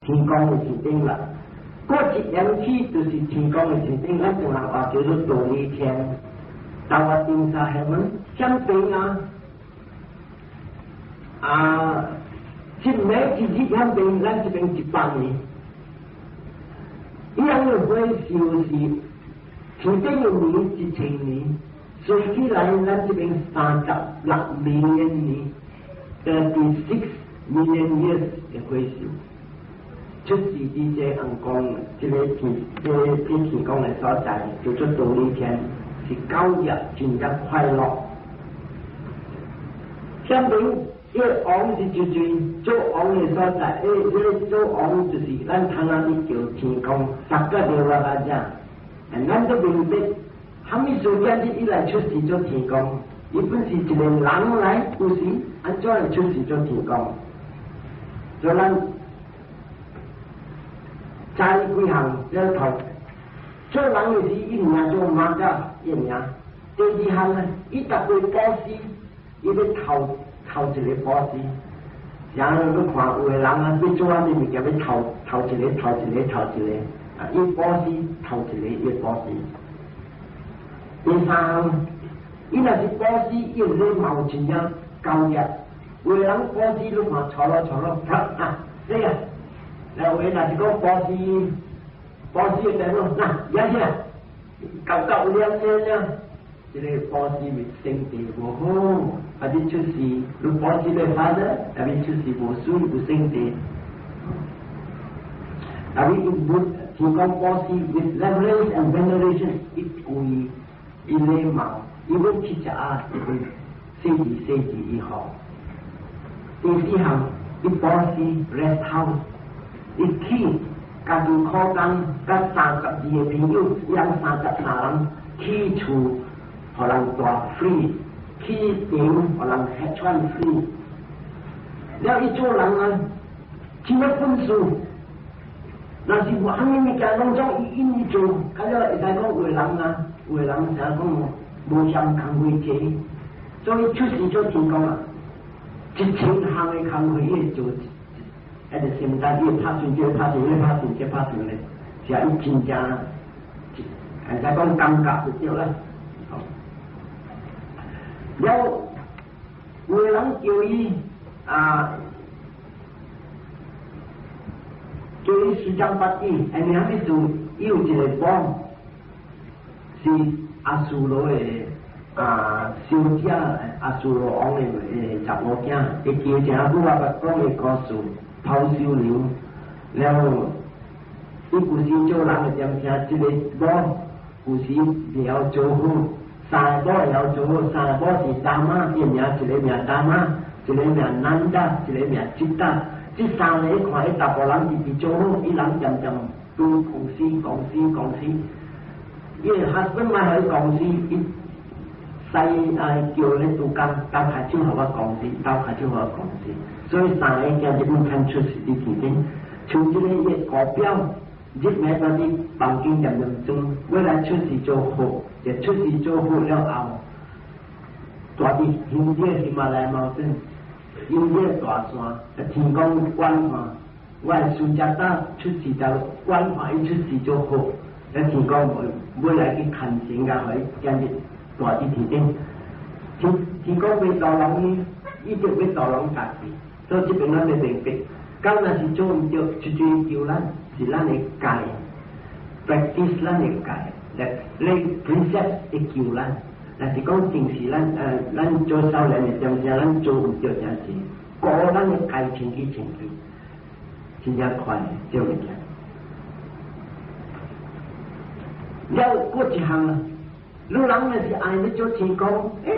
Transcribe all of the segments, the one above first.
天公的天頂啦。過一陽起就是天公的天頂，咱中人話叫做忉利天。Tavatimsa heaven，相比啊，啊，一暝一日相比，咱這邊100年。伊樣的歲數是天頂的年1000年，算起來咱這邊36 million 年，36 million years 的歲數。出世佇這紅光，這個天，這個天公的所在，叫做忉利天，是九日真正快樂。相比，這個王是就就是做王的所在，這個做王就是咱通仔啲叫天公，Sakka Devaraja。咱都明白，蝦米事件日伊來出世做天公？伊本是一個人來，有時按怎會出世做天公？所以咱知幾項了頭，做人的時，伊名做馬甲，伊名。第二項呢，伊逐個布施，伊欲頭頭一個布施。然後你看有的人啊，欲做啥物物件，欲頭頭一個，頭一個，頭一個，啊，伊布施頭一個，伊布施。第三項，伊若是布施，伊有禮貌真正高額。有的人布施，你看錯咯錯咯，啪啊，這樣。來，有的若是講布施，布施的地方，那也是啊，搞到兩兩兩，這個布施會身體無好，啊，你出世，你布施的發呢，啊，你出世無水有身體，啊，你不提供布施 with reverence and veneration，伊跪，伊禮貌，伊欲去食啊，伊會細緻細緻伊好。第四項，伊布施 rest house。伊起家己苦工，佮32個朋友，養33人起厝，予人住 free，起場予人吃穿 free。了伊做人啊，真有本事，若是無蝦米物件攏總伊願意做，較了會使講有的人啊，有的人成日講無嫌工課濟，所以出世做天公啊，1000項的工課伊會做。還是承擔伊拍算，這個拍算，那個拍算，這個拍算咧，是啊，伊真正，會使講感覺就對啦。了，有的人叫伊啊，叫伊時間八字，因為啥物事？伊有一個某，是阿蘇羅的啊小姐，阿蘇羅王的查某囝，伊記正久我捌講的故事。拋修流，了伊舊時做人的點聽，這個某舊時會曉做好，三個某會曉做好，三個某是達瑪，伊名一個名達瑪，一個名難達，一個名吉達。這三個看彼查埔人直直做好，伊人漸漸拄公司公司公司，伊的 husband 嘛予伊公司，伊使啊叫咧拄工，鬥跤手予我公司，鬥跤手予我公司。所以三個今日毋通出世佇天頂，像這個伊個表，日暝在佇房間念念做，未來出世做佛，就出世做佛了後，住佇印度喜馬拉雅山，印度大山，天公觀看，我的孫仔膽出世就觀看伊出世做佛，天公未來去牽繩啊，予伊今日住佇天頂，天天公欲渡人呢，伊就欲渡人家己。所以這邊咱欲明白，敢若是做毋對，一追求咱是咱的戒，practice 咱的戒，來你 precept 會救咱。若是講平時咱咱做少年的點聲，咱做毋對正是，顧咱的戒清氣清氣，真正快這物件。了，過一項啊，你人若是愛欲做天公，欸，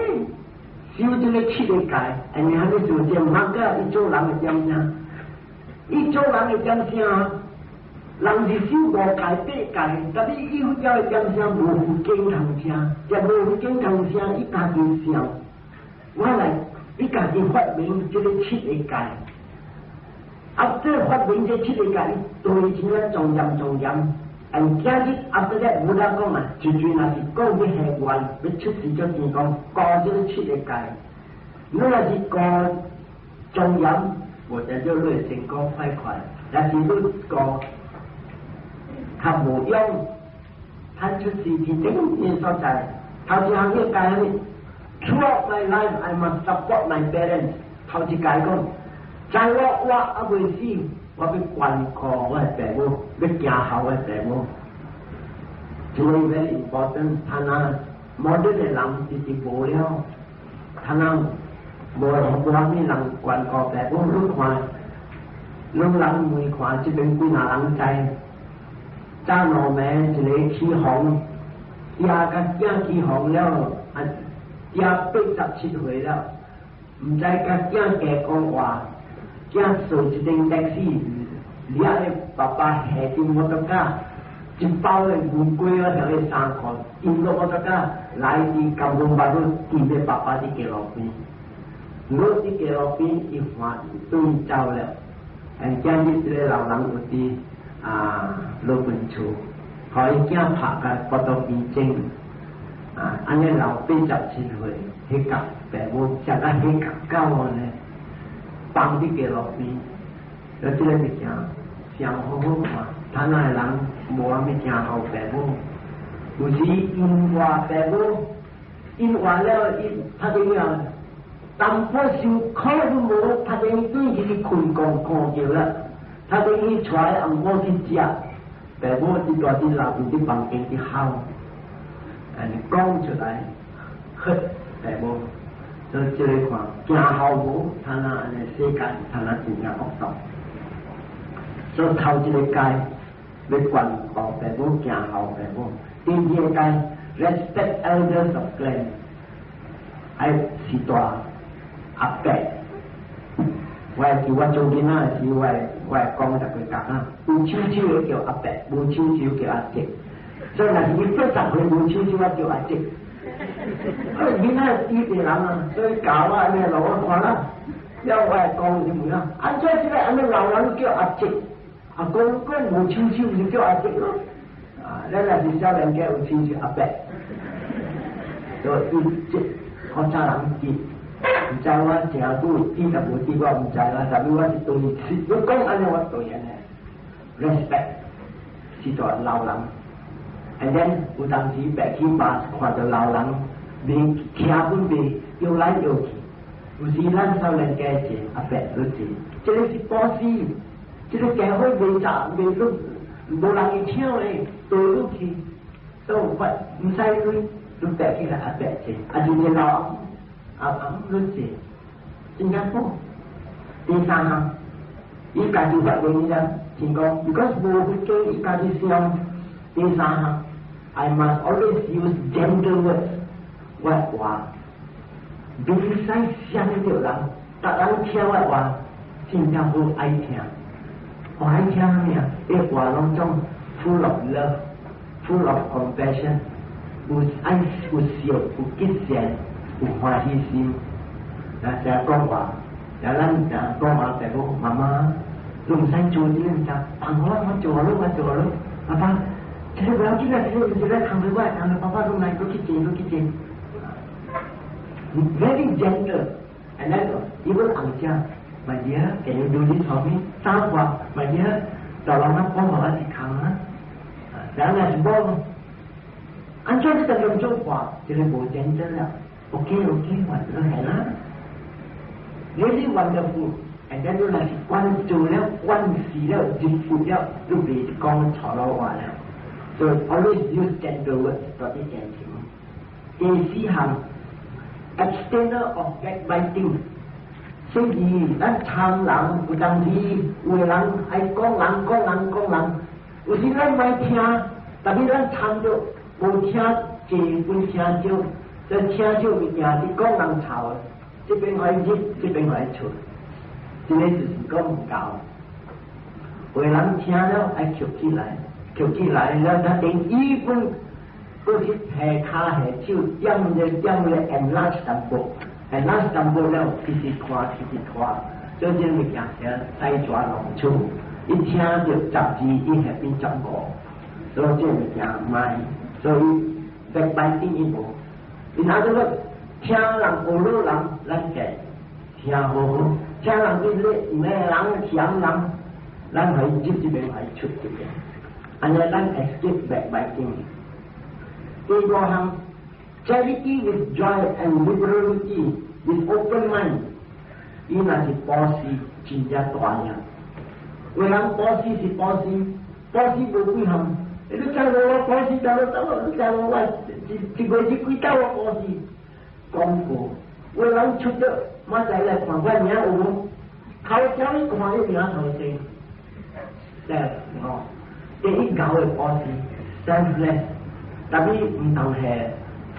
修這個七個戒，因為啥物事？這馬個伊做人的點聲，伊做人的點聲，人是修五戒八戒，但是伊佛教的點聲無佛經通聽，這無佛經通聽，伊家己想，我來，伊家己發明這個七個戒，啊，這個發明這七個戒，伊對真正莊嚴莊嚴。按今日阿這個無啦講啊，就就若是講欲下願，欲出世做天公，顧這個七個戒，你若是顧莊嚴，無代表你會成功快快。但是你講較無用，趁出世佇頂個所在，頭一項要教你，Throughout my life I must support my parents。頭一屆講，在我活猶未死，我欲關顧我的父母，欲行孝我的父母。這個 very important，他那 modern 的人直直無了，他那無啥物人關顧父母，你看，攏人問看這邊幾若人知，早兩暝一个起風，爹佮囝起風了，啊，爹87歲了，毋知佮囝加講話，囝坐一頂 taxi，掠个爸爸下佇摩托卡，一包的牛龜啊，條個衫褲，丟落摩托卡，來佇 Kampung Baru，見咧爸爸佇街路邊，落佇街路邊，伊看對走了，今日這个老人有佇啊老本厝，予伊囝拍共跋倒邊種，啊，按呢老87歲，彼個父母食甲彼個狗呢，放佇街路邊，了這個物件誠好好看，他那個人無啥物聽孝父母，有時因話父母，因話了伊拍電話，淡薄受苦都無，拍電話轉去去睏覺睏著啦，拍電話帶翁某去食，父母佇大佇樓邊佇房間佇哭，按呢講出來，呵，父母，所以這個看行孝無，他那按呢世間，他那真正惡毒。所以頭一個戒欲關顧父母，行孝父母；第二個戒 respect elders of clan，愛序大阿伯。我會記我做囡仔的時，我會講一個講啊，有手手的叫阿伯，無手手叫阿叔。所以若是伊80歲無手手，我叫阿叔。啊，囡仔低個人啊，所以教我按呢落我看啦。了我會講就問啊，按怎這個按呢老人叫阿叔？阿公公無手手就叫阿叔咯。啊，咱若是少年家有手手阿伯，所以這古早人記，毋知我誠久記抑無記，我毋知啦。但是我是對，你講按呢我對按呢，respect 序大老人。And then 有當時白去巴看著老人，袂徛本袂搖來搖去，有時咱少年家坐阿伯你坐，這個是布施，這個家伙袂雜袂攏無人會搶咧，倒落去都有法，毋使鐳，你白起來阿伯坐，啊就個老阿阿姆你坐，真正好。第三項，伊家己發現了成功，because 無佛經，伊家己想。第三項，I must always use gentle words，我話袂使傷著人，逐人聽我話真正好愛聽。我愛聽啥物啊？伊話攏總 full of love，full of compassion，有愛有笑有吉善有歡喜心。啊，成日講話，啊，咱成日講話，就講媽媽，你毋使做這個物件，放我我做予你，我做予你，爸爸，這個不要緊啊，這個毋是來扛著我，扛著爸爸，你來，你去坐，你去坐。Very gentle, and then even 紅姐，my dear, can you do this for me？三話，my dear，就人啊幫我一扛啊，然後是無，按怎你就用做話，這個無 gentle 了。OK OK，我就係啦。Really wonderful, and then 你若是關做了、關事了、入佛了，你袂講錯老話了。所以 always use gentle words 到啲感情。第四項，abstainer of backbiting。所以咱參人有當時有的人愛講人講人講人，有時咱莫聽，但是咱參著無聽濟，本聽少，這聽少物件是講人臭的。這邊愛入，這邊愛出，這個就是講毋夠。有的人聽了愛抾起來，抾起來了，他等伊本過去下跤下手點咧點咧 enlarge 淡薄，enlarge 淡薄了，一直拖一直拖，所以這個物件叫西抓龍出，一聽著10字，伊下變15，所以這個物件毋所以 backbiting 伊無，伊若這個聽人學魯人，咱會聽好好，聽人佇咧罵人、嫌人，咱可以入這邊，可以出這邊，按呢咱 escape backbiting。第五項，charity with joy and liberality with open mind，伊若是布施真正大樣。有人布施是布施，布施無幾項，你知無我布施走走，你知無我一一月一幾兜我布施，講過，有人出咗，馬仔來看我名有無？頭條一看伊名頭先，self 哦，第一搞的布施，selfless，特別毋通係，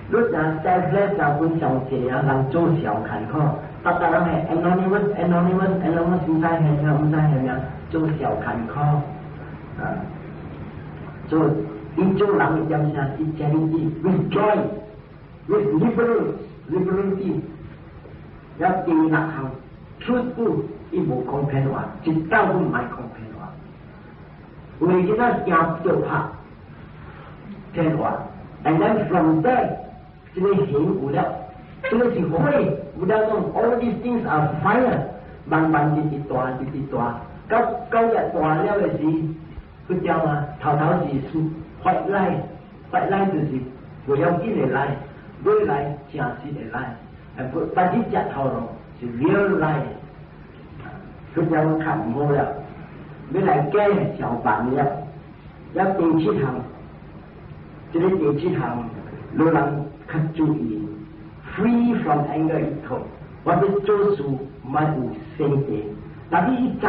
你若 selfless 就本上濟啊，人做小坎坷，逐逐人係 anonymous anonymous anonymous，毋知係咩，毋知係咩，做小坎坷，啊，做伊做人的點啥是 charity with joy with liberal liberality，要第六項 truthful，伊無講騙話，一道都毋愛講騙話。有的囡仔驚就拍騙話，and then from there，這個行有了，這個是火有了講，all these things are fire，慢慢直直大，直直大，到到日大了的時，不掉啊，頭頭是 white lie，white lie 就是不要緊的 lie，未來真實的 lie，不，但是食頭路是 real lie，佢就較唔好了。要來改小辦了，要第七項，這個第七項，老人較注意，free from anger 一套，我要做事莫有生氣，但是伊知，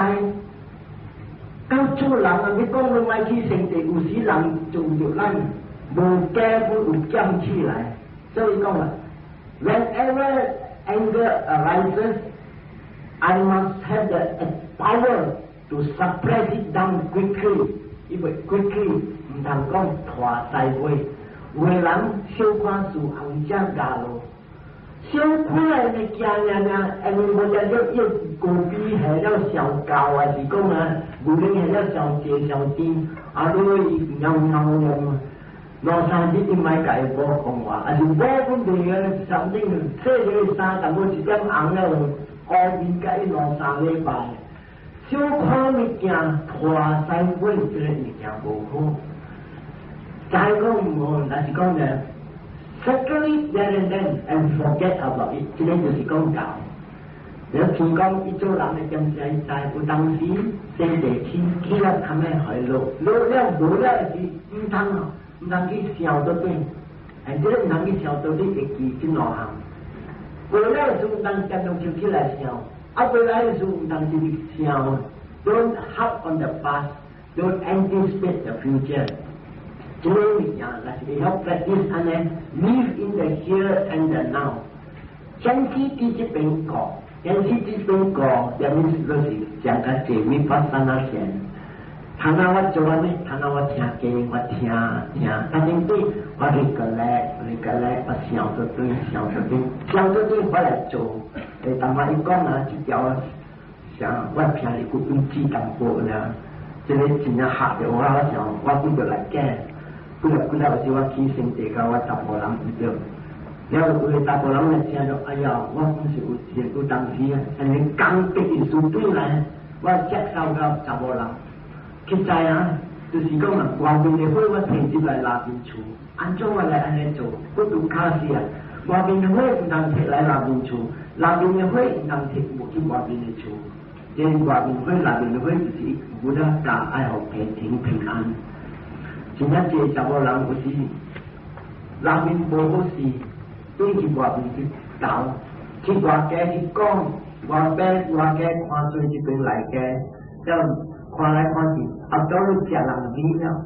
到做人啊，你講你莫去生氣，有時人做著咱無加不有減起來，所以講啊，whenever anger arises, I must have the power to suppress it down quickly，因為 quickly 毋通講拖西尾，有的人小看事紅只咬落，小可的物件爾爾，因為無只了要高比下了上高，還是講啊，牛奶下了上濟上甜，啊，你伊喵喵喵，兩三日你莫共伊某講話，還是某本地個 something 洗一個衫，淡薄一點紅了，烏面共伊兩三禮拜。小可物件拖西尾，這個物件無好。再講無，若是講呢，settle it there and then and forget about it，這個就是講教。你聽講伊做人的點子伊知，有當時生地起起了較咩去落，落了無了是毋通毋通去想倒轉，哎，這個毋通去想倒轉會記這兩項。過了時毋通點鐘就起來想，啊過來時毋通去想。Don't harp on the past, don't anticipate the future。這個物件，若是會曉 practice 按呢，live in the here and the now。先去佇這邊過，先去這邊過，點意思就是講較濟 vipassana 禪。頭仔我做按呢，頭仔我聽經，我聽聽，但是對我 recollect recollect，我想到對，想到對，想到對，我來做。欸，當我伊講啊，這條想我平日佫用紙淡薄爾，這個真正嚇著我，我想我幾個來改，幾個幾個有時我起身地到我查埔人毋對，了有個查埔人來聽著，哎呀，我毋是有有當時啊，按呢剛逼意思對來，我接受到查某人，去知啊，就是講啊，外面的火我提入來內面厝，按怎我來按呢做？我拄卡死啊！外面的火毋通提來內面厝，內面的火毋通提去外面的厝。這外面火、內面的火就是無得教愛予平平平安。真正濟查某人有時內面無好勢，轉去外面去鬥，去外家去講，外邊外家看水這邊內家，了看來看去，啊，到你食人味了。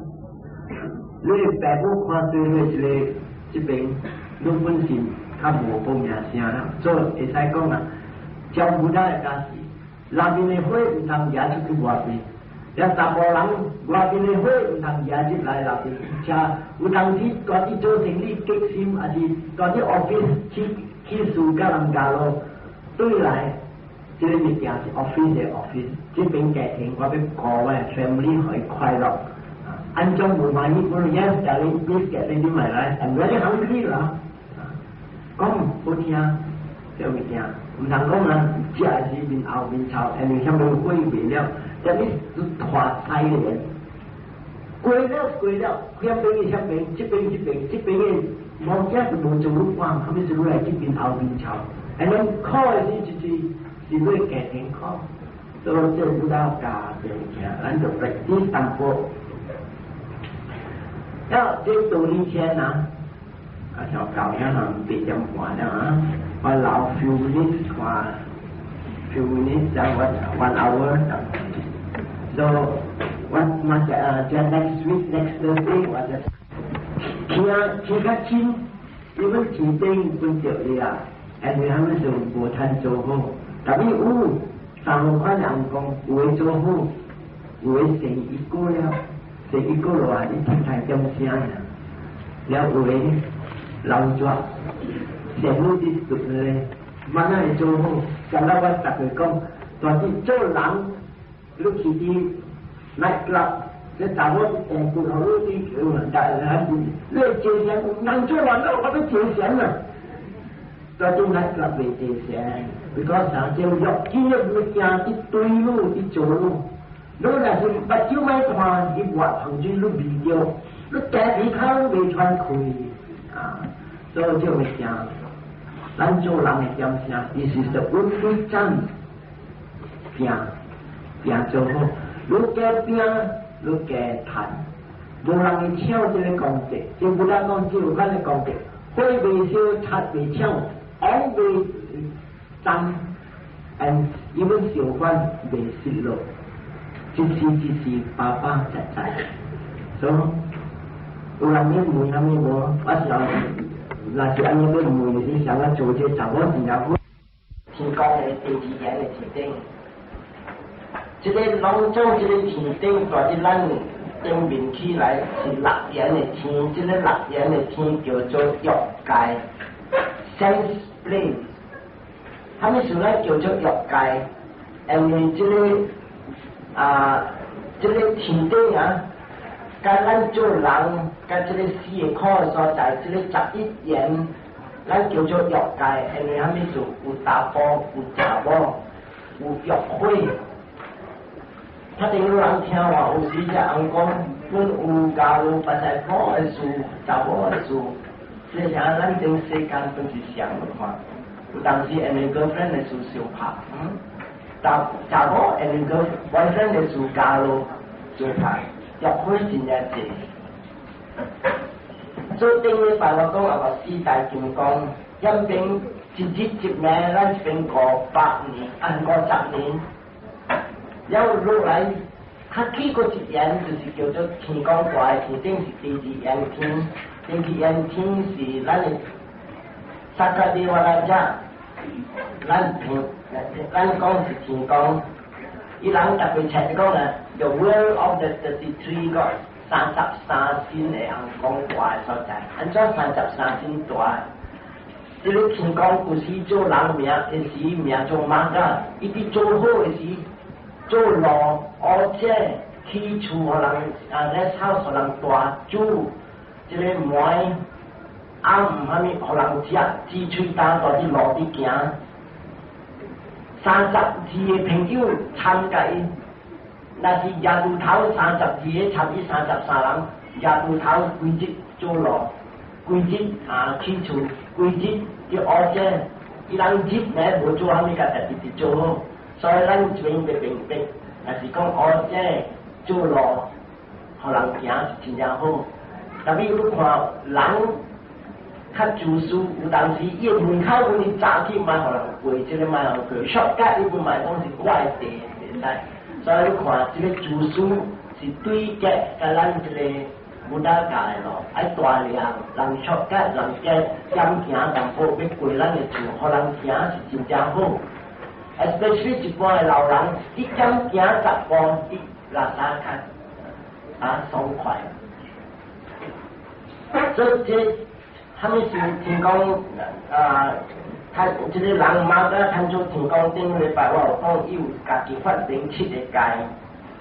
你爸母看水你一個這邊，你本身較無好名聲啦，所以會使講啊，照顧他的家事，內面的火毋通惹出去外邊，了查埔人外面的火毋通惹入來內邊，且有當時蹛佇做生意激心，還是蹛佇 office 去去事佮人交咯，對來，這個物件是 office 的 office，這邊家庭我欲顧我的 family 予伊快樂。按怎無滿意，我 yes darling please get ready my life I'm very hungry 啦。講好聽，這物件，毋通講啊，食時面後面臭，因為啥物火袂了，這你是拖西的。過了過了，遐邊的遐邊，這邊這邊，這邊的無囝就無做你管，後尾是你來這邊後面吵。and then 苦的是就是是你家庭苦，所以這有當教這物件，咱就 practice 淡薄。要這道理先啊，啊小教遐人8點半了啊，我留 few minutes 看 few minutes 就 one hour。So 我我就就 next week next Thursday 我就聽聽較深，因為天頂分著你啊，因為他們就無趁做好，但是有三款人講有的做好，有的成一個了，成一個落來，伊聽太點聲爾，了有的老抓，成日佇讀咧，慢慢會做好。咁啦，我逐個講，但是做人，你去佇 night club，你查某骨頭你佇大你借錢，人做完了，我要借錢啊！但是 night club 袂借錢，because 啥？就欲見的物件佇對你佇做你，你若是目睭欲看，伊抹糖水你味著，你家己口袂喘氣啊！所以這物件，咱做人的點啥？This is the only chance，拼拼做好。你加拼，你加趁，無人會搶這個功德。就不咱講這有款的功德，火未燒，賊未搶，王未爭，and even 小官未失落，一時一時百百實在。所以有人要問啥物無？我是若是按呢欲問，是想要做這查某真正好。天公的第二年的天頂，這個攏總這個天頂，蹛佇咱頂面起來是六炎的天，這個六炎的天叫做欲界（sense plane）。啥物事咧叫做欲界？因為這個啊，這個天頂啊，佮咱做人，佮這個四個苦的所在，這個11炎，咱叫做欲界，因為啥物事有查埔，有查某，有欲火。較濟有人聽話，有時只翁講，阮有家有巴西埔的事，查某的事，這啥咱這世間都是相看。有當時因為 girlfriend 的事相拍，查查某因為個 boyfriend 的事加落相拍，欲火真正濟。所以頂禮拜我講啊個四大金剛，一邊一日一暝，咱這邊500年，按50年，了落來，較起過一炎，就是叫做天公大的天頂是第二炎天，第二炎天是咱的薩迦帝瓦拉遮，咱天，咱講是天公，伊人特別冊講啊，The world of the 33 gods，33神的尪公大的所在，按怎三十三神大？這個天公有時做人名，有時名做馬甲，伊佇做好的時，做路，而且起厝予人啊，咧草予人大煮，這個糜暗啥物予人食，雞喙焦蹛佇路佇行。32個朋友參加伊，若是驛路頭三十二個參伊33人，驛路頭規日做路，規日啊起厝，規日去學這，伊人日呢無做啥物，共家己直做好，所以咱這邊要明白，若是講學這做路，予人行是真正好。特別你看人較自私，有當時伊的門口阮伊早起莫予人過，這個莫予人過，shortcut 伊本嘛講是我的地，袂使。所以你看，這個自私是對決佮咱這個 Buddha 教的路，愛大量人 shortcut，人加減行淡薄，欲過咱的厝，予人行是真正好。especially 一般的老人，伊減行10步，伊垃圾較啊爽快。所以這啥物事天公啊？他這個人媽甲參做天公頂禮拜，我有講伊有家己發明七個界，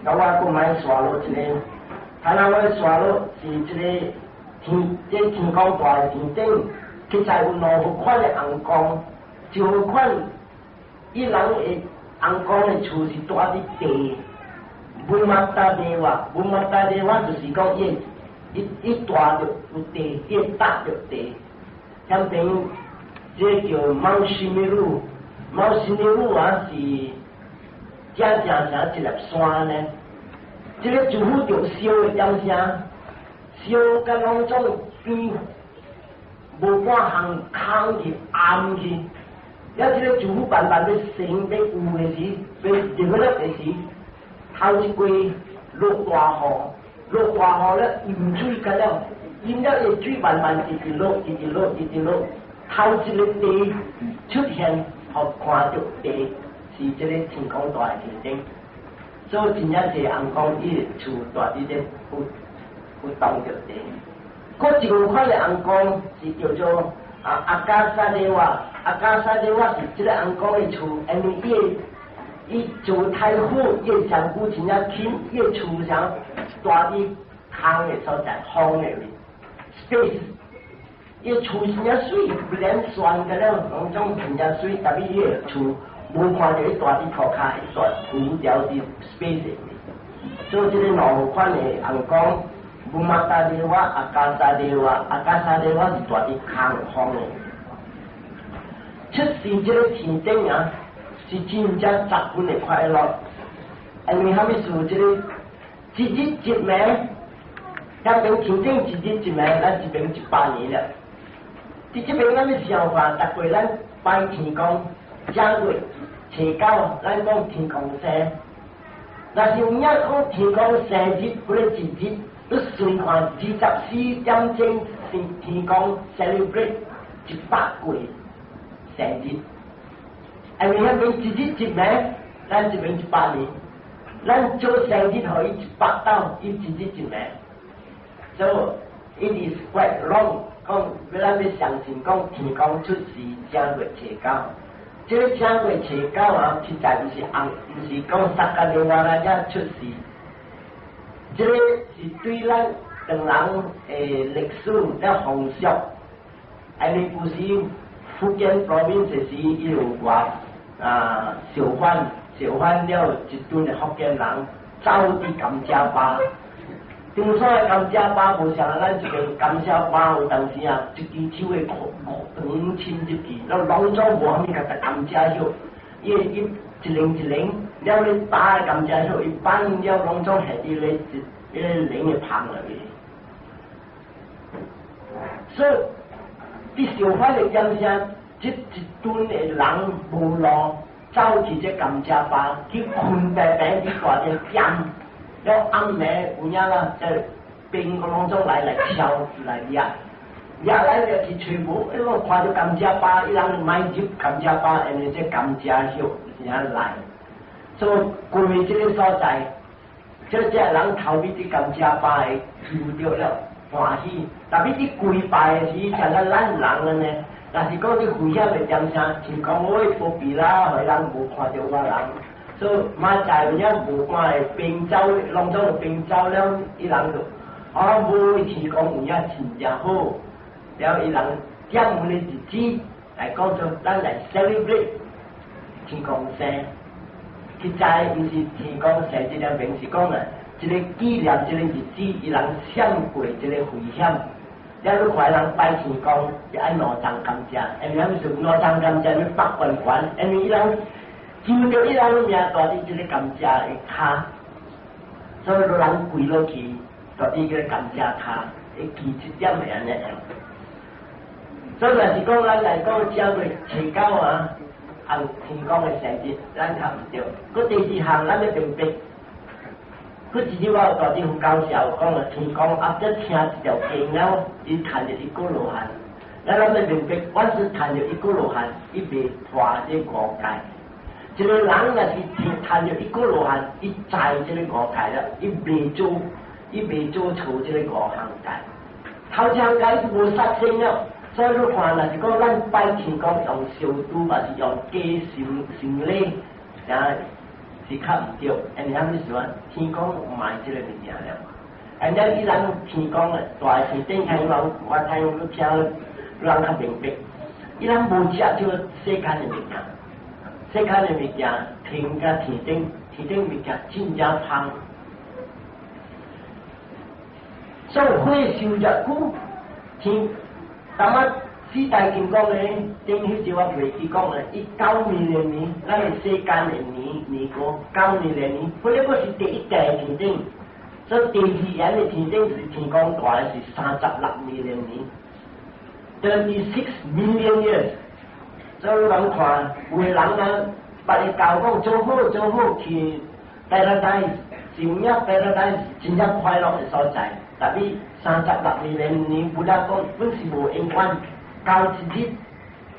然後我閣買刷落一個，他那我刷落是這個天，這天公大的天頂，其實有兩款的尪公，一款伊人的尪公的厝是蹛佇地， Bhumata Deva，Bhumata Deva 就是講伊伊伊蹛著有地，伊搭著地。像邊這個叫 Mount Sumeru，Mount Sumeru 啊是正正像一粒山呢。這個師父著燒的點聲，燒甲攏總變無半項空去暗去。了這個師父慢慢欲成欲有的時，欲入了的時，頭一過落大雨，落大雨了淹水甲了，淹了個水慢慢直直落，直直落，直直落，頭一個地出現，予看著地是這個天公蹛的天頂，所以真正濟尪公伊的厝蹛佇這有有動著地。閣一個款的尪公是叫做啊 Akasa Deva，Akasa Deva 是這個尪公的厝，因為伊的伊做太傅，伊的上古真正輕，伊的厝啥蹛佇空的所在，空的位，space。伊的厝真正媠，連山個了，攏總真正媠，特別伊的厝無看著伊蹛佇塗跤，伊蹛浮條佇 space 的位。所以這個兩款的尪公，Bhumata Deva、Akasa Deva、Akasa Deva 是蹛佇空空的。出世這個天頂啊，是真正十分的快樂。因為啥物事？這個一日一暝，遐邊天頂一日一暝，咱這邊100年了。佇這邊咱欲想看，逐過咱拜天公，正月初九，咱講天公生。若是有影講天公生日，不咧一日，你算看24點鐘是天公 celebrate 100過生日。因為遐邊一日一暝，咱這邊100年，咱做生日予伊100斗，伊一日一暝。So it is quite wrong。講欲咱欲相信講天公出世正月初九，這個正月初九啊，實在毋是尪，毋是講釋迦牟尼來遮出世，這個是對咱唐人的歷史咧風俗，因為古時福建 province 時伊有偌啊造反，造反了一陣的福建人走佇甘蔗壩。當初的甘蔗壩無像咱這邊甘蔗壩有當時啊，一支手會長深入去，了攏總無啥物共甘蔗葉，伊會一一輪一輪，了咧打的甘蔗葉，伊放了攏總下佇咧一彼個輪的旁內面。所以，佇造反的點聲，這一陣的人無路走去這甘蔗壩，去睏白白佇大殿點。了暗暝有影啦，這兵個攏總來來敲來掠，掠來掠去揣無，因為我看著甘蔗壩，伊人莫入甘蔗壩，因為這甘蔗葉是按來，所以規這個所在，這這人頭尾佇甘蔗壩會求著了歡喜，特別佇跪拜的時，像咱咱人按呢，若是講你危險的點聲，像講我會保庇啦，予人無看著我人。所以馬在有影無看的兵走，攏總兵走了，伊人就啊無天公有影真正好，了伊人點阮的日子來講做，咱來 celebrate 天公生。實在毋是天公生這個名，是講啊，這個紀念這個日子，伊人閃過這個危險。了你看人拜天公，就愛兩層甘蔗，因為啥物事兩層甘蔗欲北懸懸，因為伊人求著伊人命蹛佇這個甘蔗的跤，所以人跪落去，蹛佇這個甘蔗跤，會記這點會按呢樣。所以若是講咱來講正月初九啊，按天公的生日，咱較毋對。閣第二項，咱欲明白。閣一日我有蹛佇佛教時講啊，天公啊，才聽一條經了，伊趁著一果羅漢。咱咱欲明白，我是趁著一果羅漢，伊袂破這五戒。一個人若是聽趁著一果羅漢，伊知這個五戒了，伊袂做，伊袂做錯這個五項戒。頭一項戒伊無殺生了。所以你看，若是講咱拜天公用燒豬，嘛是用假神神禮，啊是較毋對。因為啥物事啊？天公毋愛這個物件了。因為伊人天公啊，大天頂聽人，我聽你聽，人較明白。伊人無食這個世間的物件，世間的物件，天佮天頂，天頂物件真正芳。所以火燒愈久，天，當仔四大金剛咧，頂彼時我袂記講咧，伊9 million 年，咱的世間的年年過9 million 年，彼個閣是第一代天頂，所以第二樣的天頂是天公大的是36 million 年，36 million years。所以人看，有的人啊，別個教講做好做好去 paradise，是有影 paradise 真正快樂的所在。但是36 million 年，不了講本是無永遠，到一日，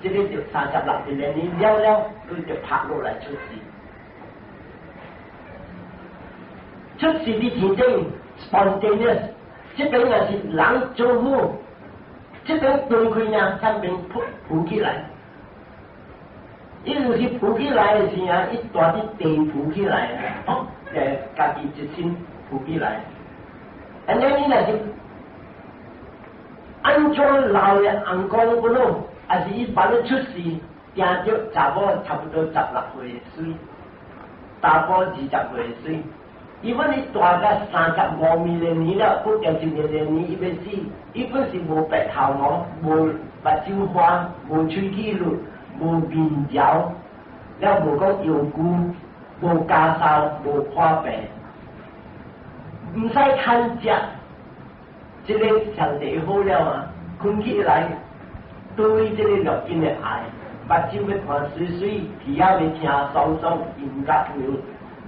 這個就36 million 年了了，佢就拍落來出世。出世佇天頂，spontaneous，這邊也是人做好，這邊斷開爾，這邊浮浮起來。伊就是浮起來的時啊，伊蹛佇地浮起來，哦，家己一身浮起來。按呢你若是按怎老的尪公不好，還是伊辦咧出世，驚著查某差不多16歲媠，查埔20歲媠。伊本伊大甲35 million 年了，閣加1 million 年，伊欲死，伊本是無白頭毛，無目睭花，無喙齒綠，無面條，了無講藥膏，無咳嗽，無破病，毋使趁食，這個上帝好了啊，睏起來對這個六根的愛，目睭欲看媠媠，耳仔欲聽爽爽音樂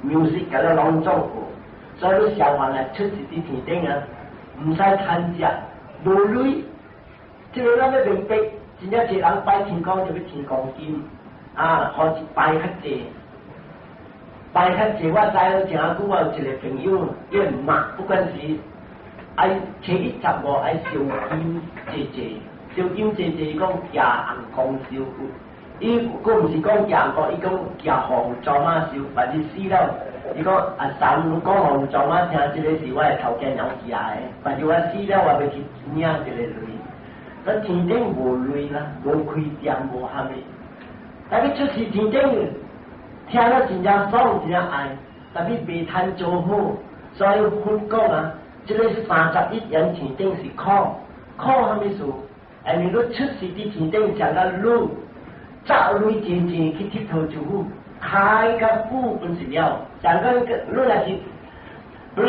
music，共你攏總有，所以你消化來出世佇天頂啊，毋使趁食，無鐳，這個咱欲明白，真正濟人拜天公就欲天公金，啊，予一拜較濟，拜較濟。我知影誠久，我有一個朋友，伊毋罵，不管是愛初一十五愛燒金濟濟，燒金濟濟，伊講寄尪公燒。伊閣毋是講寄尪公，伊講寄予祖媽燒，反正死了，伊講阿三，你講予祖媽聽，這個是我的頭家娘寄的，反正我死了，我欲去領這個鐳。咱天頂無鐳啦，無開店，無蝦米。但欲出世天頂，聽了真正爽，真正愛，但欲袂通做好，所以佛講啊，這個31言天頂是苦，苦蝦米事？因為你出世佇天頂，像個女。早鐳錢錢去𨑨迌就好，開較久本是了。像講你若是你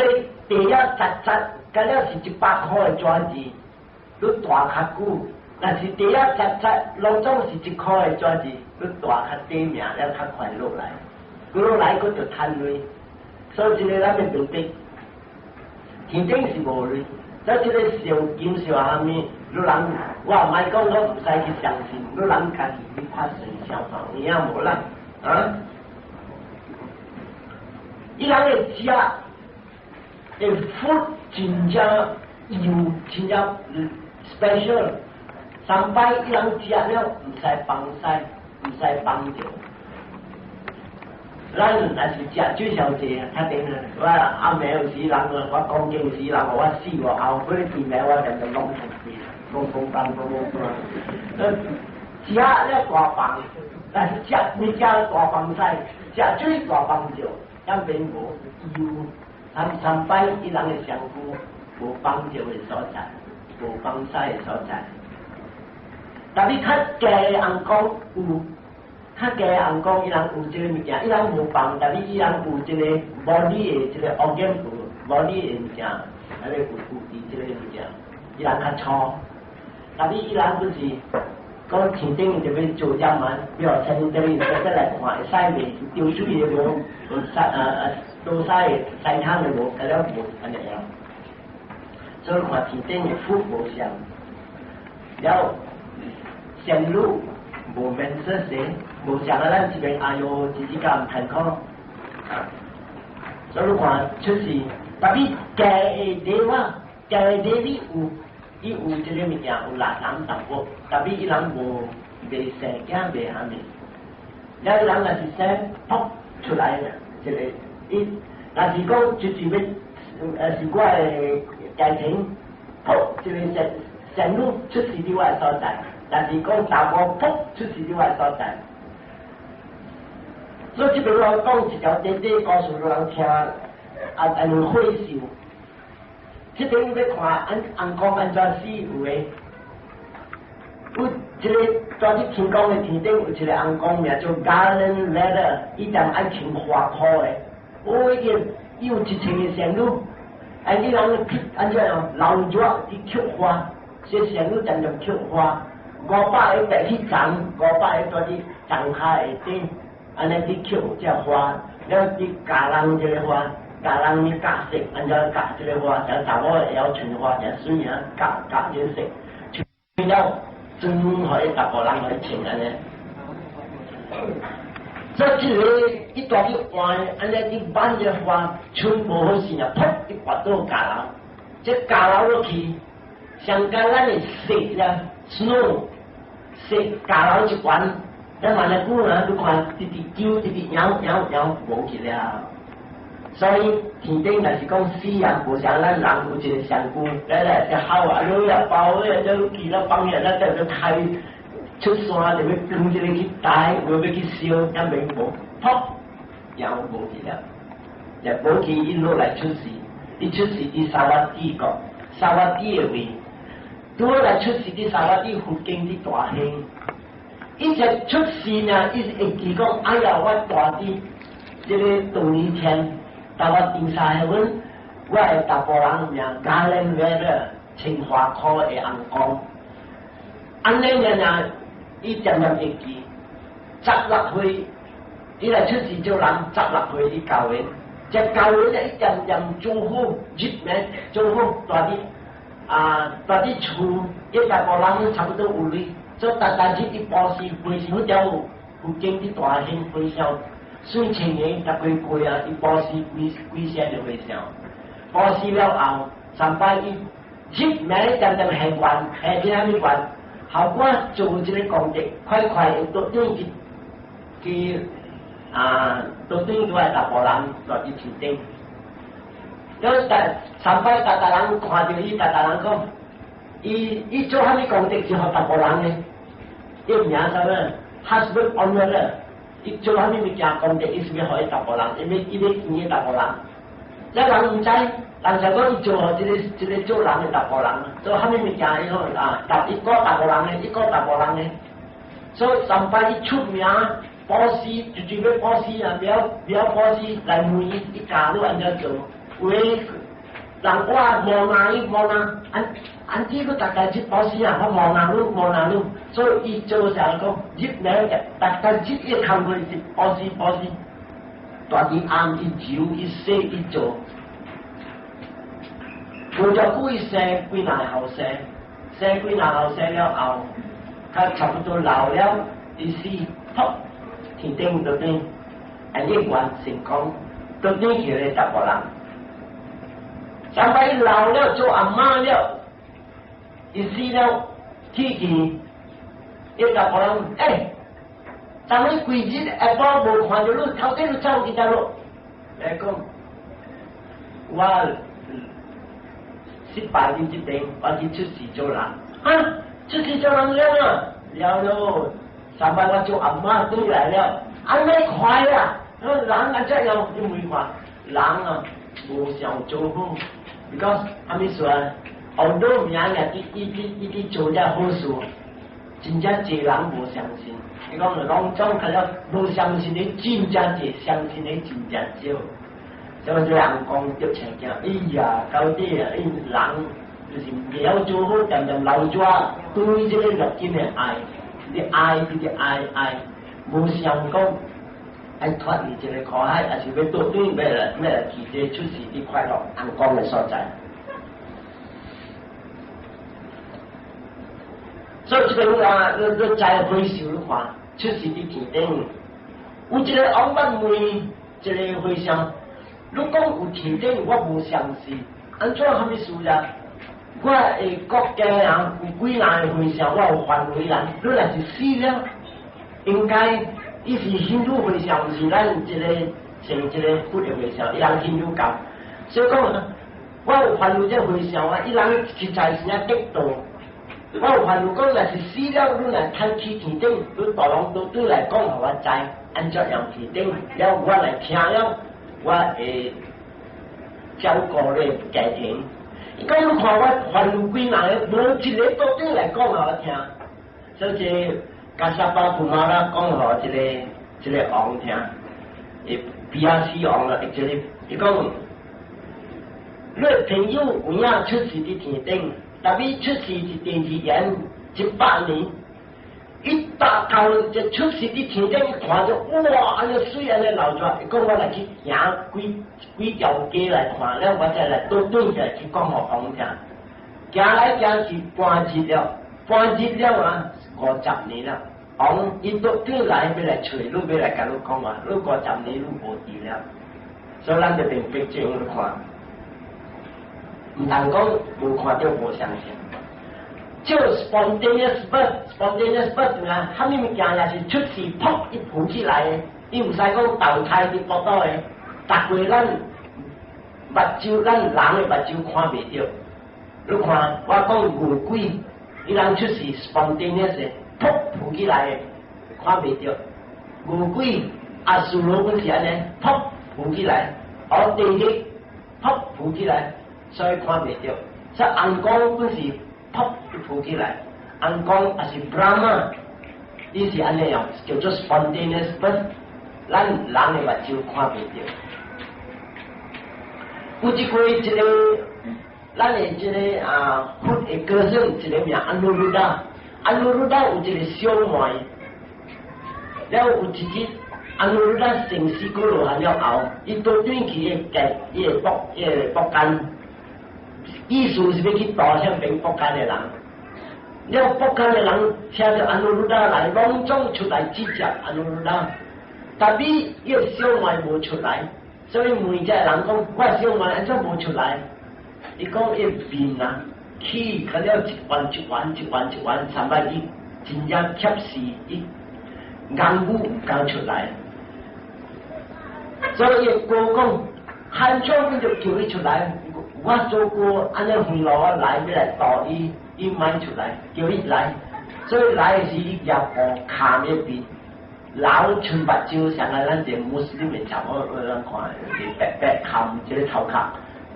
地仔實實，敢了是100箍的紙字，你蹛較久；若是地仔實實，攏總是1箍的紙字，你蹛較短命，了較快落來。落來閣著趁鐳，所以這個咱欲明白，天頂是無鐳，所以這個燒金燒蝦米，你人我莫講，我毋使去相信，你人家己去拍算想法，有影無啦？啊？伊人會食，會 food 真正油，真正 special。三擺伊人食了，毋使放屎，毋使放尿。咱若是食水上濟啊，較頂啊！我暗暝有時人我講經時人予我死我後，嗰啲甜暝我定定攏通飛，攏通當攏攏通。食了大放，但是食物件大放屎，食水大放尿，咱變無油。三三擺伊人的身軀無放尿的所在，無放屎的所在。但你較低的尪公有。較低的尪公，伊人有這個物件，伊人無放，但是伊人有這個 body 的這個 organ body 的物件，啊個有有佇這個物件，伊人較粗。但是伊人本是講天頂就欲做這嘛，比如餐廳再來看會使袂？丟水的無，洗啊啊倒洗的洗湯的無，甲了無按呢樣。所以看天頂的福無相，了仙女無 menses，無像啊，咱這邊哎喲，一日甲毋艱苦。所以你看出世，但是低的地方，低的地有，伊有這個物件，有垃圾淡薄，但是伊人無袂生囝，袂蝦米。了伊人若是生，噗出來了，這個伊若是講就是欲，是我的家庭，噗，這個仙仙女出世佇我的所在，若是講查某噗出世佇我的所在。所以這邊我講一條短短故事，予人聽，啊，按火燒，這邊欲看按翁公按怎死有的，有一個蹛佇天宮的天頂有一個翁公名做 Garland Wearer，伊踮愛穿花褲的，哦，伊伊有一千個仙女，哎，你人去按怎樣老熱去抾花，這仙女踮踮抾花，500個白去叢，500個蹛佇叢下下底，按呢去抾這花，了去教人這个花。教人你夾色，按怎夾這个花，像查某會曉穿花，誠媠啊，夾夾這個色，穿了專予查埔人來穿按呢。所以這个伊蹛去換，按呢去挽這个花，穿無好勢啊，噗！伊跋倒铰樓，這铰樓落去，上加咱的雪啦，snow，雪铰樓一懸，咱萬來久啊，你看直直揪，直直搖搖搖，無去了。所以天頂若是講死人，無像咱人有一個上龜來來只吼啊，你也包啊，這去了放下，咱就開出山就欲扛這个去抬，無欲去燒，也免無，噗，也無去了。也無去，伊落來出世，伊出世佇薩瓦蒂國，薩瓦蒂的位，拄好來出世佇薩瓦蒂佛經佇大興，伊一出世呢，伊會記講，哎呀，我蹛佇這个忉利天。但我頂三下阮，我的查埔人名 Garland Wearer 穿花褲的翁公，按呢爾爾，伊漸漸會記，16歲，伊來出世做人，十六歲伊交緣，這交緣咧，伊漸漸做好入面做好蹛佇啊蹛佇厝，伊查埔人差不多有錢，所以逐逐日伊布施，非常條有有經佇大興非常。水千個逐幾過啊！伊布施幾幾聲就和尚，布施了後，三擺伊入暝漸漸還願，還啥物願？後果做這个功德，快快會倒轉去去啊，倒轉去來查埔人蹛佇天頂。了逐三擺逐逐人看著伊，逐逐人講，伊伊做啥物功德是予查埔人的？伊名啥物？Husband Honorer。伊做啥物物件功德，伊是欲予伊查埔人，伊欲伊欲見伊查埔人。這人毋知，人想講伊做予這个這个做人的查埔人，做啥物物件伊好啊？逐一個查埔人的，一個查埔人的。所以三擺伊出名，布施就就欲布施啊，袂曉袂曉布施來問伊，伊教你按怎做。有的人我無拿伊無拿，按按這個逐逐日布施啊，我無拿你無拿你，所以伊做啥講入名就逐逐日伊工課是布施布施，蹛佇暗伊揉伊洗伊做，無遮久伊生幾若個後生，生幾若後生了後，較差不多老了，伊死，噗，天頂就變，按呢願成功，倒轉去個查埔人。三擺伊老了做阿媽了，伊死了，去去，伊查埔人，欸，昨暝規日下晡無看著你，頭底你走去佗落？來講，我失敗佇這邊，我去出世做人，啊，出世做人了啊，了咯，三擺我做阿媽轉來了，按呢快啊，人按怎樣？你問看，人啊，無想做好。because 啥物事啊？好多名啊，伊伊伊伊做遮好事，真正濟人無相信。伊講攏總較了無相信的真正濟，相信的真正少。所以這人講著青驚，哎呀，到底啊，𪜶人就是袂曉做好，漸漸老紙對這個六根的愛，你愛直愛愛，無想講愛脫離這个苦海，抑是欲倒轉欲來欲來去這出世的快樂翁公的所在。所以這个啊，你你知和尚你看，出世佇天頂，有一个翁捌問一个和尚，你講有天頂，我無相信，按怎啥物事啊？我的國家人有幾若个和尚，我有範圍人，你若是死了，應該。伊是印度和尚，毋是咱這个像這个佛的和尚，伊人印度教，所以講，我有煩惱這和尚啊，伊人實在是啊得道。我有煩惱講，若是死了，你若趁去天頂，你大王都轉來講，予我知，按怎樣天頂，了我來聽了，我會照顧你家庭。伊講你看我煩惱幾人，無一个倒轉來講予我聽。所以 Kassapa Kumara 講予這個王聽，伊比亞斯王啦，這個伊講，你朋友有影出世佇天頂，但伊出世是第二年100年。伊達到就出世佇天頂，伊看著哇，按呢媠按呢流出來，伊講我來去行幾幾條街來看，了我再來倒轉來去講予王聽。行來行去半日了，半日了啊，50年了。王伊倒轉來欲來揣你，欲來共你講話，你五十年你無佇了，所以咱就變白種去看，毋通講無看著無相信。就 spontaneous birth，spontaneous birth 啊，啥物物件也是出世，噗伊浮起來的，伊毋使講投胎佇腹肚的，逐過咱目睭，咱人的目睭看袂著。你看，我講餓鬼，伊人出世 spontaneous 的，噗浮起來的，看袂著。餓鬼阿蘇羅本是按呢，噗浮起來，哦地獄噗浮起來，所以看袂著。所以尪公本是噗浮起來，尪公也是 Brahma，伊是按呢樣，叫做 spontaneous birth，咱人的目睭看袂著。有一回一个，咱的這个啊佛的歌聲，一个名 Anuruddha，Anuruddha 有一個小妹，了有一日 Anuruddha 成四個羅漢了後，伊倒轉去伊個伊个國伊个國間，意思是欲去渡向邊國間的人。了國間的人聽著 Anuruddha 來，攏總出來接接 Anuruddha，但是伊个小妹無出來，所以問這人講，我小妹按怎無出來？伊講伊面啊，起可了一彎一彎一彎一彎，三擺伊真正怯死，伊眼母毋敢出來。所以伊哥講，漢將就叫伊出來，我做過按呢回路我來欲來渡伊，伊莫出來，叫伊來。所以來的時伊舉布崁伊面，流賰目睭，像啊咱這穆斯林的查某，咱看白白崁這个頭殼，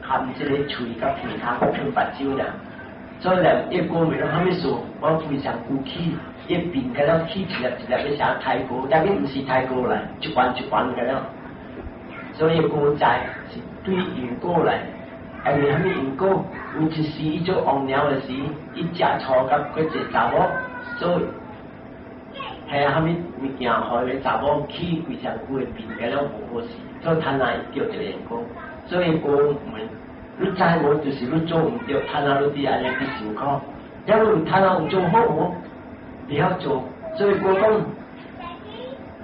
崁這个喙佮鼻孔賰目睭爾。所以咧，伊過問啥物事，我非常孤氣，伊面甲了起一粒一粒欲像太鼓，但是毋是太鼓來，一環一環個了。所以古在是對因果來，因為啥物因果？有一時伊做王鳥的時，伊食醋佮閣一个查某做，係啊，啥物物件，予彼个查某起規身軀的面，甲了無好勢，所以趁來叫一個因果。所以講問，你知無？就是你做毋對，趁來你佇按呢去受苦。假如趁來有做好無？袂曉做，所以講講，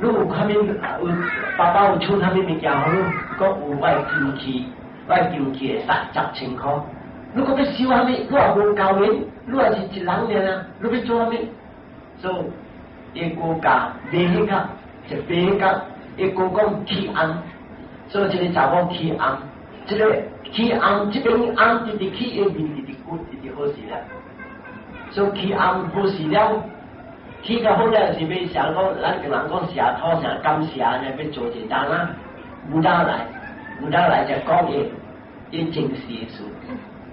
你有啥物有爸爸有剩啥物物件予你？講有我的金器，我的金器會使10千箍。你閣欲收啥物？你也無交錢，你也是一人爾啊！你欲做啥物？所以伊國家賣彼個，就賣彼個，伊閣講起尪，所以這个查某起尪，這个起尪，這邊尪直直起，伊面直直骨直直好勢啦。所以起尪好勢了，起較好了是欲想講，咱跟人講謝土啥感謝呢，欲做一單啊，Buddha 來，Buddha 來就講伊伊前世的事，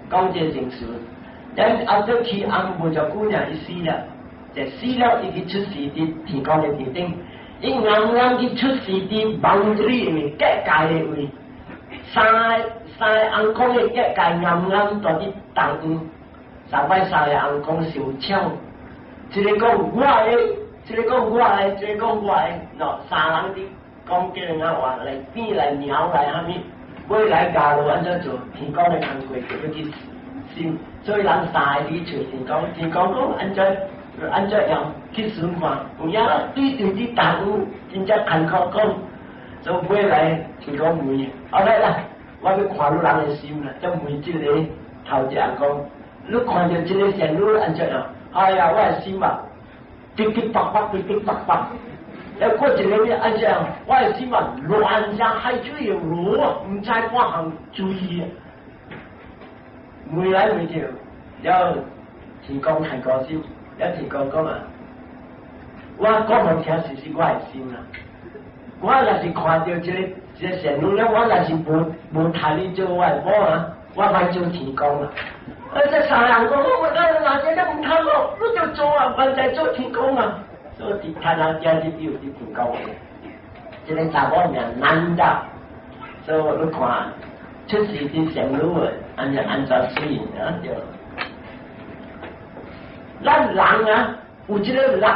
講這前世，咱後頭起尪無遮久爾，伊死了，就死了，伊去出世佇天公的天頂，伊啱啱去出世佇網裡面結界的位，三个三个尪公的結界啱啱佇佇東方，上擺三个尪公相搶，一个講我的，一个講我的，一个講我的，喏，三人佇講叫人話來變來鳥來啥物，尾來教路按怎做？天公的工課就欲去審，所以人三个佇揣天公，天公講按怎按怎樣去審看，有影對對佇東方真正艱苦講，所以尾來天公問，後來啦，我欲看你人的心啦，才問這个頭一個講，你看著這个仙女按怎樣？哎呀，我的心啊，滴滴叭叭，滴滴叭叭。了過一个你按怎樣？我的心啊，亂像海水的螺，毋知半項注意。問來問去，了天公牽高手，了天公講啊，我講予聽是是我的心啦。我若是看著這个這个仙女了，我若是無無趁伊做我的某啊，我欲做天公啊！啊，這三人講，我我哪這你毋通哦，你就做啊，凡在做天公啊，所以佇天啊，今日有佇天公。這个查某名難得，所以你看出世佇上女的，按呢按怎水啊對。咱人啊，有這个六个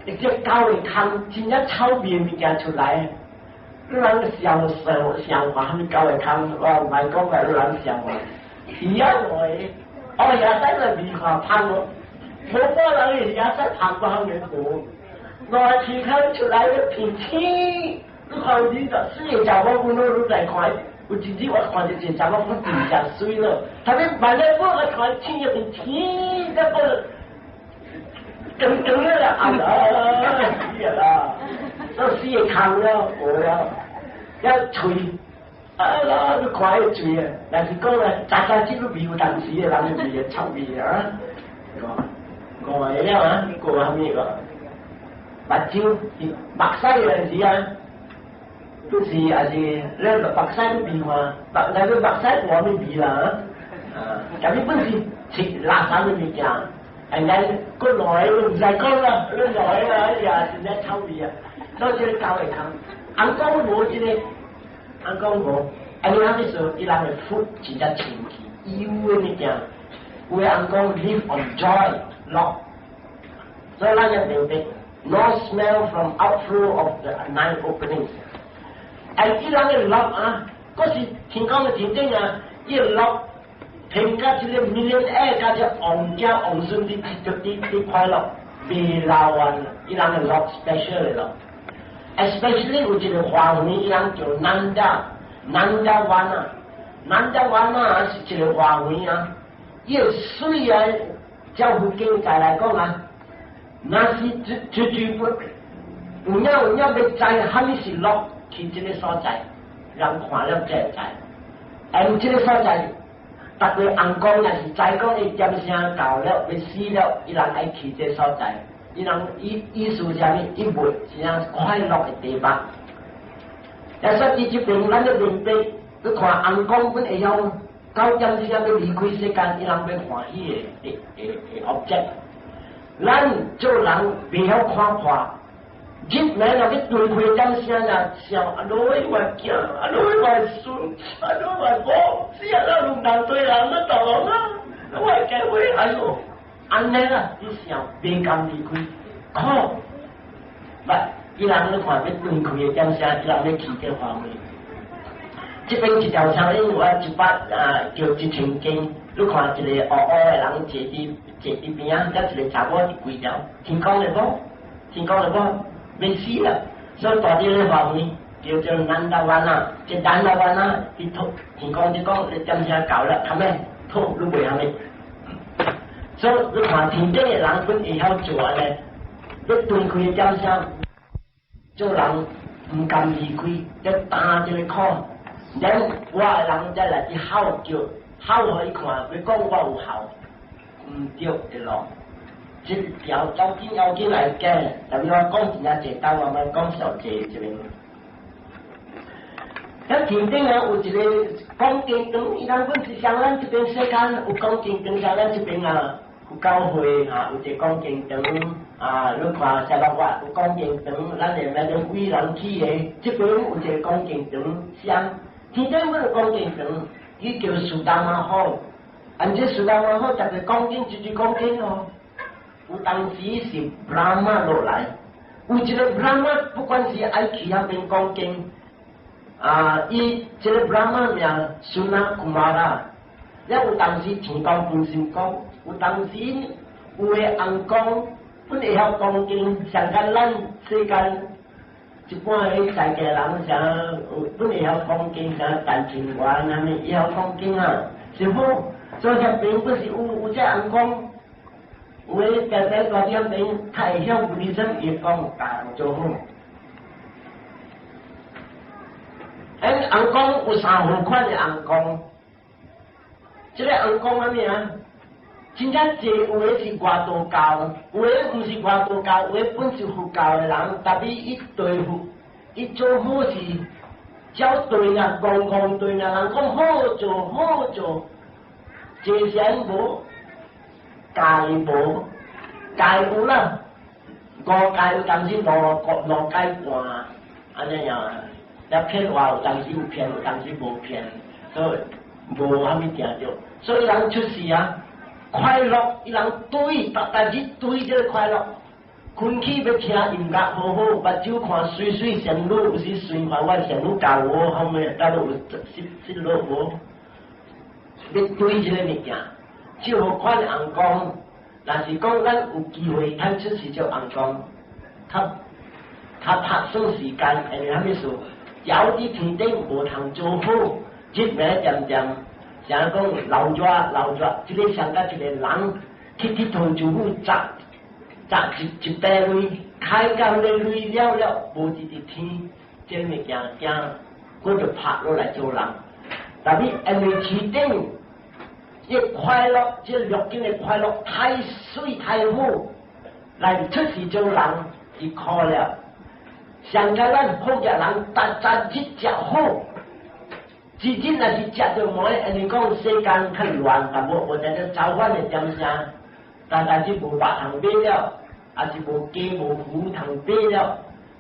或者九个空，真正臭味物件出來。你人想想想看，啥物九个空，我毋愛講來，你人想看。伊啊話，哦，也使來味看芳哦，無可能也使芳過遐個無。我天空出來個片青，你看你就水个查某阮攏來看，有一日我看著一个查某阮真正水咯，他們萬一我看青一片青，個不長長了啦，哎呀，死啦！所以死個空了，無了，一喙，啊啦，你看彼喙啊，若是講咧，早早這個味有當時的人的味臭味啊，五個了啊，過啥物個？目睭，目屎有陣時啊，都是也是你目屎都味看，目那個目屎無啥物味啦啊，但你本是食垃圾的物件，人家過來你毋使講啦，你來啊，哎呀，真正臭味啊！所以這個九會空，翁講無這個，翁講無，啊你啥物說？伊人的福真正清氣，有的物件，有的翁講 live on joy 樂，所以咱要明白。No smell from outflow of the nine openings。哎，這人的樂啊，嗰是天講的天頂啊，伊個樂，聽甲這個 millionaire 佮這王家王孫佇佇佇快樂，袂老完，伊人的樂 special 的樂。Especially 有一個花園，伊人叫 Nanda Nandavana，Nandavana 是一個花園啊，伊個水啊，照佛經界來講啊。若是絕絕對不，有影有影欲知啥物是樂，去這個所在，人看了才會知。哎，這個所在，逐個翁公若是知講伊點聲到了，欲死了，伊人愛去這個所在。伊人意意思啥物？伊袂是啥快樂的地方。也說佇這邊，咱要明白，你看翁公本會曉九點聲欲離開世間，伊人欲歡喜的的的的 object。咱做人袂曉看破，入門若欲斷開點聲啊，想啊，老我囝，啊老我孫，啊老我某，死啊老人對人啊，大王啊，我結婚，哎喲，按呢啦，你想袂甘離開，苦，不，伊人你看欲斷開的點聲，伊人欲去這方面。這邊一條長因我一百啊叫一千斤，你看一個烏烏的人坐佇邊仔，佮一個查某佇規條，天公的無？天公的無？欲死啦！所以大佇咧範圍叫做 Nandavana，這 Nandavana，伊吐天公就講你點聲到了，他咩吐你袂啥物？所以你看天頂的人本會曉做按呢，欲斷開點聲，做人毋甘離開，要擔這個苦。咱我的人才來去吼叫，吼予伊看，欲講我有孝，毋對的咯。這條要緊要緊來講，特別我講真正濟，等我們講小濟這邊。咱天頂啊有一個講經堂，伊人本是像咱這邊世間有講經堂，像咱這邊啊有教會啊，有一個講經堂啊，你看沙拉越有講經堂，咱會買種偉人起的，這邊有一個講經堂，像天頂本有講經堂，伊叫 Sudhamma 好，按這 Sudhamma 好，逐個講經，一直講經哦。有當時是 Brahma 落來，有一個 Brahma 不管是愛去遐邊講經，啊，伊這個 Brahma 名 Sunakumara，了有當時天公本身講，有當時有的翁公本會曉講經，上較咱世間一般的在家人啥，本會曉講經，啥陳清源啥物，伊曉講經啊，是好，所以遐邊本是有有這翁公。有的平平大點邊，較會曉醫生伊講教做好。哎，翁公有三好款的翁公，這個翁公啥物啊？真正濟有的是外道教，有的毋是外道教，有的本是佛教的人，但是伊對佛，伊做好事，照對啊，戇戇對啊，人講好做好做。坐禪無，戒無，戒有啦，五戒有當時兩個兩戒半，按呢樣，一騙話有當時有騙，有當時無騙，所以無啥物定著。所以人出世啊，快樂，伊人對，逐逐日對這個快樂。困起欲聽音樂好好，目睭看媠媠仙女，有時隨看我仙女教我，後面到底有失失落無？欲對這個物件，這號款尪公，若是講咱有機會趁出世做尪公，較較拍算時間，因為啥物事？枵佇天頂無通做好，日暝恬恬，啥講流熱流熱，這個上甲一個人去𨑨迌就好砸砸一一百鐳，開到咧鐳了了，無一日天，這個物件驚，閣就拍落來做人。但是因為天頂，這快樂，這六根的快樂太媠太好，來出世做人，伊苦了。上個咱好額人，逐逐日食好，一日若是食著糜，因為講世間較亂，淡薄無定做造反的點聲，逐逐日無肉通買了，抑是無雞無魚通買了，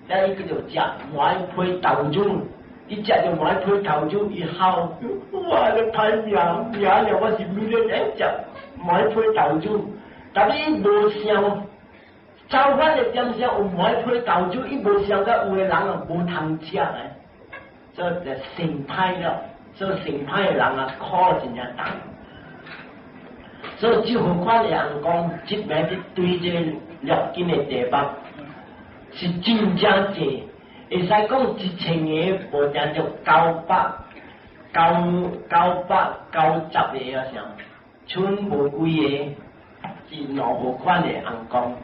了伊叫做食糜配豆漿，伊食著糜配豆漿，伊哭，哇！你歹命命了，我是每日愛食糜配豆漿，但是伊無想。造反的點聲有糜配豆漿，伊無想到有的人啊無通食的，所以就成歹了，所以成歹的人啊苦真正重。所以這號款的人講，這暝佇對這個六根的題目是真正濟，會使講1000個無定著九百九990個啊啥，剩無幾個是兩號款的尪公。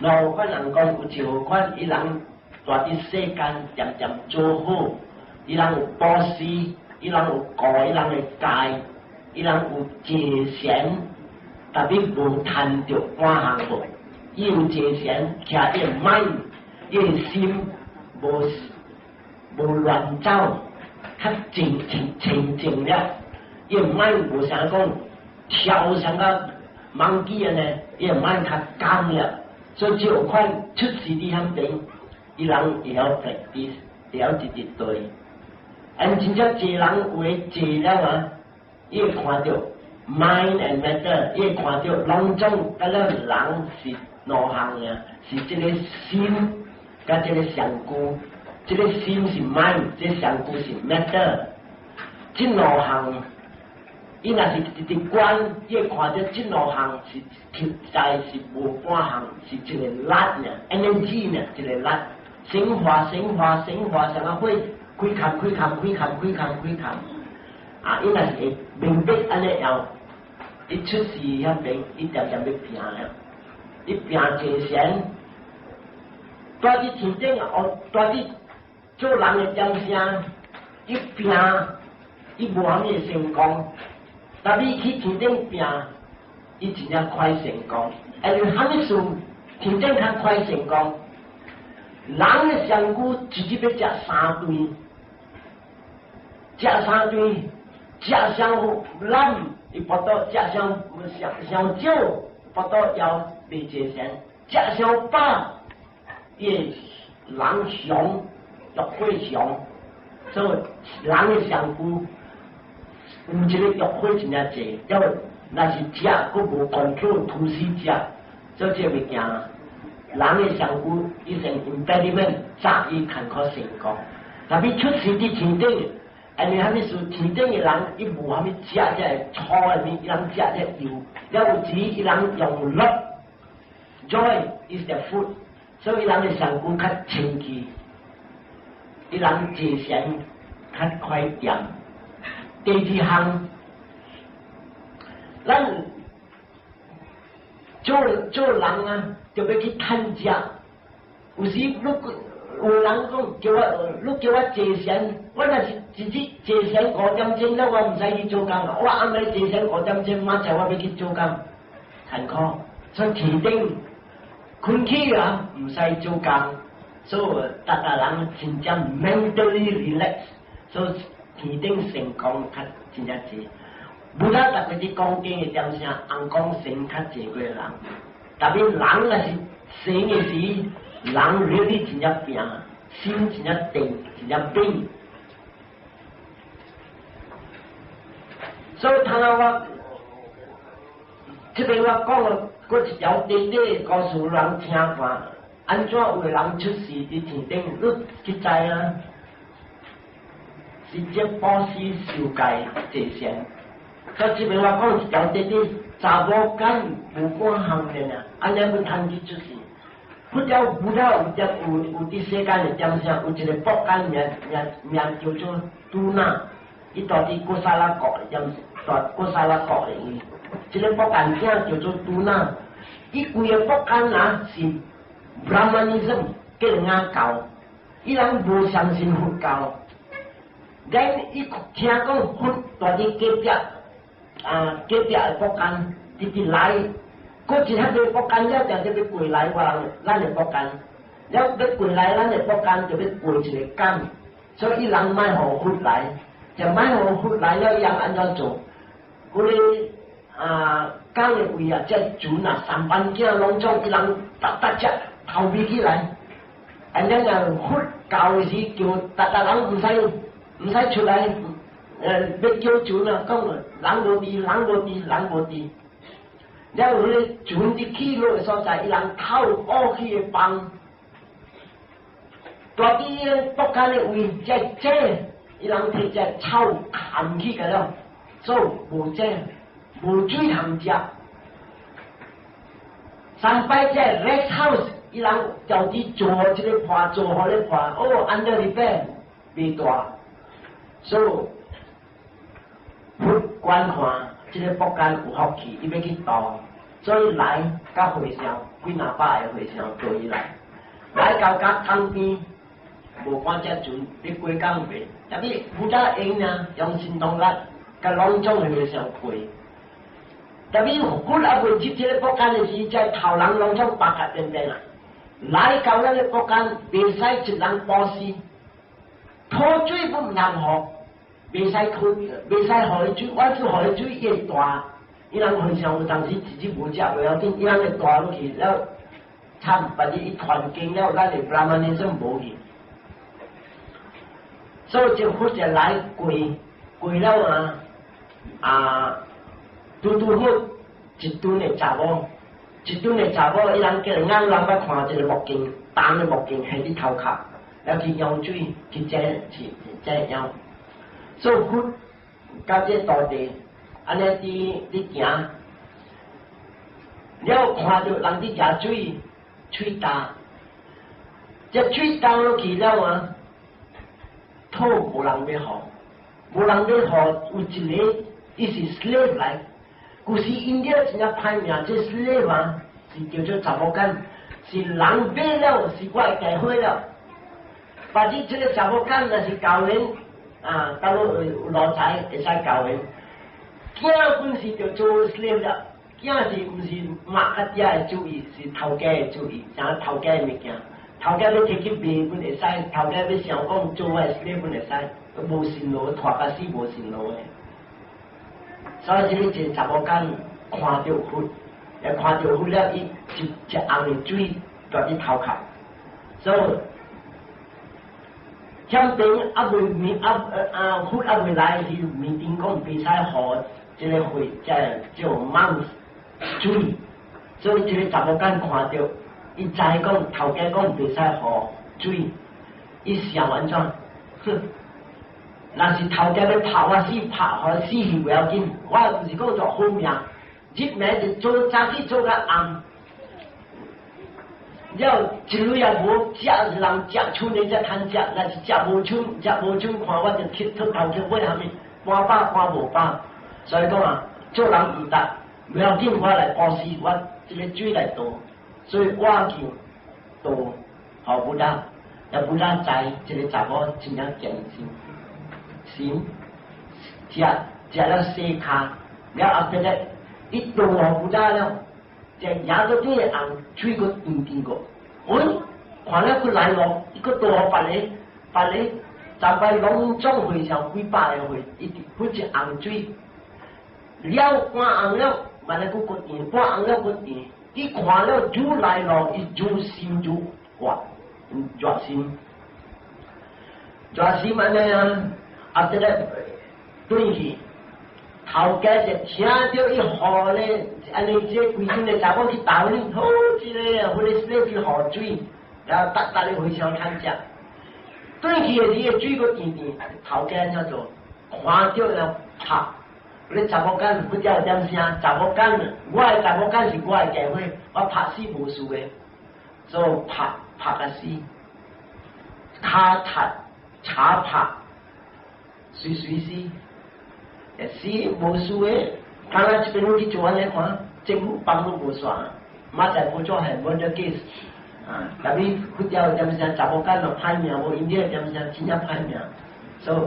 兩款人講有一號款，伊人蹛佇世間漸漸做好，伊人有布施，伊人有顧伊人的戒，伊人有坐禪，特別無貪著半項無。伊有坐禪，徛伊 mind，伊的心無無亂走，較靜清清淨了。伊的 mind 無啥講跳上個 monkey 按呢，伊的 mind 較剛了。所以這款出世佇遐邊，伊人會曉 practice，會曉直直對。按真正濟人有的坐了啊，伊會看著 mind and matter，伊會看著攏總佮咱人是兩項爾，是這個心佮這個身軀，這個心是 mind，這個身軀是 matter，這兩項。伊若是直直觀，伊會看著這兩項是實在是無半項，是一個力爾，energy 爾，一個力，升華、升華、升華，像個火開崁、開崁、開崁、開崁、開崁。啊，伊若是會明白按呢後，伊出世遐邊，伊漸漸欲拼了，伊拼坐禪，蹛佇天頂哦，蹛佇做人的點聲，伊拼，伊無啥物會成功。但你去天頂拼，伊真正快成功。因為啥物事天頂較快成功？人的身軀一日欲食三頓，食三頓，食傷濫，伊腹肚食傷傷傷少，腹肚枵袂坐禪；食傷飽，伊會人熊，欲火熊，所以人的身軀。有一個欲火真正濟，因為若是食閣無 control，突時食，所以這個物件，人的身軀伊成 impediment，早伊艱苦成功。特別出世佇天頂，因為啥物事？天頂的人伊無啥物食這個粗的物，伊人食這個油，了有時伊人用樂，joy is the food，所以伊人的身軀較清氣，伊人坐禪較快點。第二項，咱做做人啊，就欲去趁食。有時你有人講叫我，你叫我坐禪，我若是一日坐禪5點鐘，了我毋使去做工。我暗暝坐禪五點鐘，明早我欲去做工，艱苦。所以天頂困起啊，毋使做工，所以逐逐人真正 mentally relax，所以天頂成功較真正濟。Buddha 逐個佇講經的點聲，尪講神較濟過人。特別人若是生的時，人 really 真正拼，心真正定，真正猛。所以頭我這邊我講了，閣一條短短的故事，人聽看，按怎有的人出世佇天頂，你去知啊？是這布施受戒濟善。所以這邊我講一條短短，查某干無管行的啊，按呢欲通去出世。佛教佛教有只有有佇世間的點聲，有一個僕干名名名叫做拄那，伊住佇哥沙拉國的點，住哥沙拉國的位。這個僕干囝叫做拄那，伊規个僕干啊是 Brahmanism 叫人教，伊人無相信佛教。咱伊聽講佛住佇隔壁，啊隔壁的僕干直直來。閣一下個僕干了，就欲過來我人咱的僕干，了欲過來咱的僕干就欲過一个江，所以伊人莫予佛來，就莫予佛來了，伊人按怎做？彼个啊江的位啊，這船啊，舢板仔攏總伊人逐逐隻頭尾起來，按呢啊佛到的時叫逐逐人毋使毋使出來，欲叫船啊，講人無佇，人無佇，人無佇。了彼个船佇起落的所在，伊人透烏去的枋，蹛佇彼个僕干的位，這這，伊人提這草冚起個了，所以無這無水通食。三擺這 rest house，伊人就佇做這个破，做予咧破，哦，按呢裡邊袂大，所以佛觀看這个僕干有福氣，伊欲去度。所以來佮和尚幾若百个和尚綴伊來，來到佮江邊，無趕這船，欲過江袂，特別負責用啊，用神通力，佮攏總的和尚過。特別佛猶未入這个僕干的時，這頭人攏總白甲變變啊！來到咱个僕干，袂使一人布施，討水都毋通予，袂使去，袂使予伊水，我只予伊水伊會大。伊人和尚有當時自己無食袂要緊，伊人會帶落去了，慘，別日伊傳經了，咱的 Brahmanism 無去。所以這佛就來過過了啊，啊，拄拄好一陣的查某，一陣的查某，伊人叫人眼人捌看這個目鏡，銅的目鏡繫佇頭殼，了去舀水去遮去遮舀，所以佛佮這徒弟。按呢佇佇行，了看著人佇食水，喙焦，這喙焦落去了啊，討無人欲予，無人欲予，有一个伊是 slave 來，古時印度真正歹命，這 slave 啊是叫做查某干，是人買了是我的家伙了，或者這个查某干若是教人啊，到有奴才會使教人。囝本是就做 slave 了，囝是毋是媽佮爹的主意，是頭家的主意，像頭家的物件，頭家欲提去賣，阮會使；頭家欲想講做我的 slave，阮會使。無神路，拖甲死無神路的。所以這个一個查某干看著佛，也看著佛了，伊一一紅的水蹛佇頭殼，所以欠邊猶未面猶啊佛猶未來時，面頂講袂使予這个會這叫 monks 水，所以這个查某干看著，伊知講頭家講袂使予水，伊想按怎？哼！若是頭家欲拍我死，拍予死去袂要緊，我毋是講做好命，日暝就做早起做到暗，了一鐳也無食，人食賰的才通食，若是食無賰，食無賰，看我就去禿頭去尾下面，半飽半無飽。所以講啊，做人毋值，袂要緊，我來布施，我這个水來倒，所以我去倒，予 Buddha，也 Buddha 知這个查某真正虔誠。心食食了洗跤，了後邊咧，伊倒予 Buddha 了，這牙個對紅，喙閣甜甜個，喂，看了閣來咯，伊閣倒予別个，別个，十擺攏總和尚幾百个會，伊付一紅水，了半紅了，萬來閣閣甜，半紅了閣甜。伊看了愈來咯，伊愈心愈熱，熱心，熱心按呢啊，啊這個轉去，頭家就聽著伊號咧，按呢這規陣的查某去投你，好一個啊，彼个洗去雨水，然後逐逐咧非常貪食。轉去的時，水閣甜甜，頭家按怎做？看著了拍。你查某囝不曉點聲，查某囝，我的查某囝是我的家伙，我拍死無事的，所以拍拍甲死，跤踢柴拍，隨隨死，會死無事的。敢若這邊攏去做按呢看，政府幫攏無煞，明仔載無做係 murder case，啊，但是佛教點聲查某囝就歹命，無因這點聲真正歹命，所以。